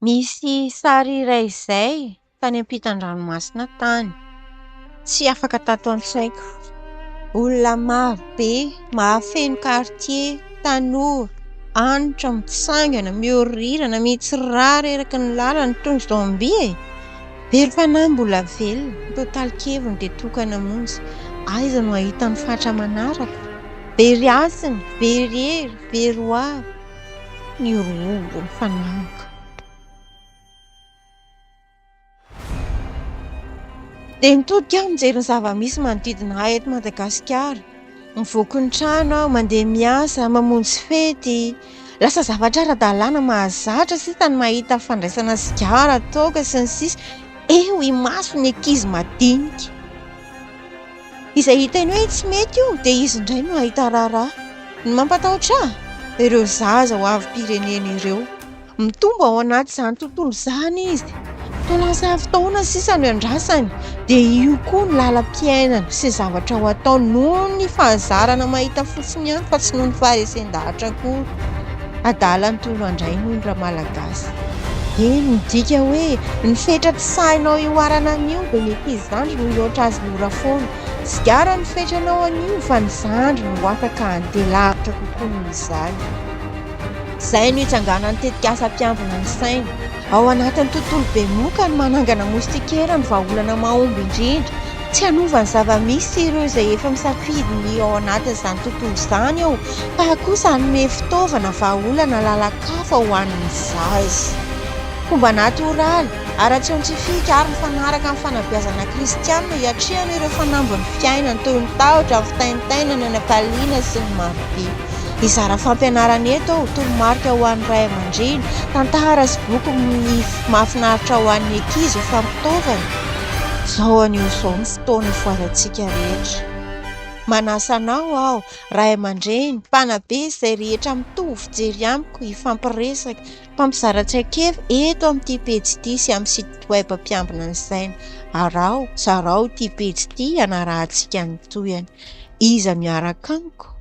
Misy sary iray izay tany ampitan-dranomasina tany. Tsy afaka tato an-tsaiko. Olona maro be mahafeno kartie, tanora, antitra, mitsangana, mihorirana, mitsirara eraky ny lalana toy ny zombie e! Very fanahy mbola velona, ny totalin-keviny dia tokana monja. Aiza no hahita ny fatra manaraka? Very hasina, very hery, very hoavy. Nihorohoro ny fanahiko. Dia nitodika aho mijery ny zava-misy manodidina ahy eto Madagasikara. Mivoaka ny trano aho, mandeha miasa, mamonjy fety. Lasa zavatra ara-dalàna mahazatra sisa ny mahita fandraisana sigara, toaka sy ny sisa eo imason'ny ankizy madinika. Izay hitany hoe tsy mety io dia izy indray no hahita raharaha. Ny mampatahotra ahy? Ireo zaza ho avim-pirenena ireo. Mitombo ao anatin'izany tontolo izany izy. Toa lasa fotoana sisa no iandrasany, dia io koa ny lalam-piainana sy zavatra ho ataony noho ny fahazarana mahita fotsiny ihany fa tsy noho ny faharesen-dahatra akory. Adala ny toy mandrainy hono Ramalagasy. Eny, midika hoe ny fetra tsy sahinao ihoarana anio dia ny ankizy zandry no hihoatra azy mora foana. Sigara no fetranao anio fa ny zandry no ho afaka handeha lavitra kokoa noho izany. Izay no itsanganan'ny tetikasa mpiambina ny saina. Ao anatin'ny tontolo be moka ny manangana moustiquaire no vahaolana mahomby indrindra. Tsy hanova ny zava-misy ireo izay efa misafidy ny ao anatin'izany tontolo izany eo, fa kosa hanome fitaovana vahaolana lalan-kafa ho an'ny zaza. Fomba natoraly, ara-tsiantifika ary mifanaraka amin'ny fanabeazana kristianina hiatrehana ireo fanambin'ny fiainana toy ny tahotra, ny fitaintainana, ny hafaliana sy ny marobe. Hizara fampianarana eto aho, toromarika ho an'ny ray aman-dreny, tantara sy boky mahafinaritra ho an'ny ankizy ho fampitaovana. Izao anio izao ny fotoana ifohazantsika rehetra. Manasa anao aho, ray aman-dreny, mpanabe sy izay rehetra mitovy fijery amiko hifampiresaka, hifampizara traikefa eto amin'ity pejy ity sy amin'ny site web Mpiambina ny Saina. Araho, zarao ity pejy ity hanarahantsika ny tohiny. Iza miaraka amiko?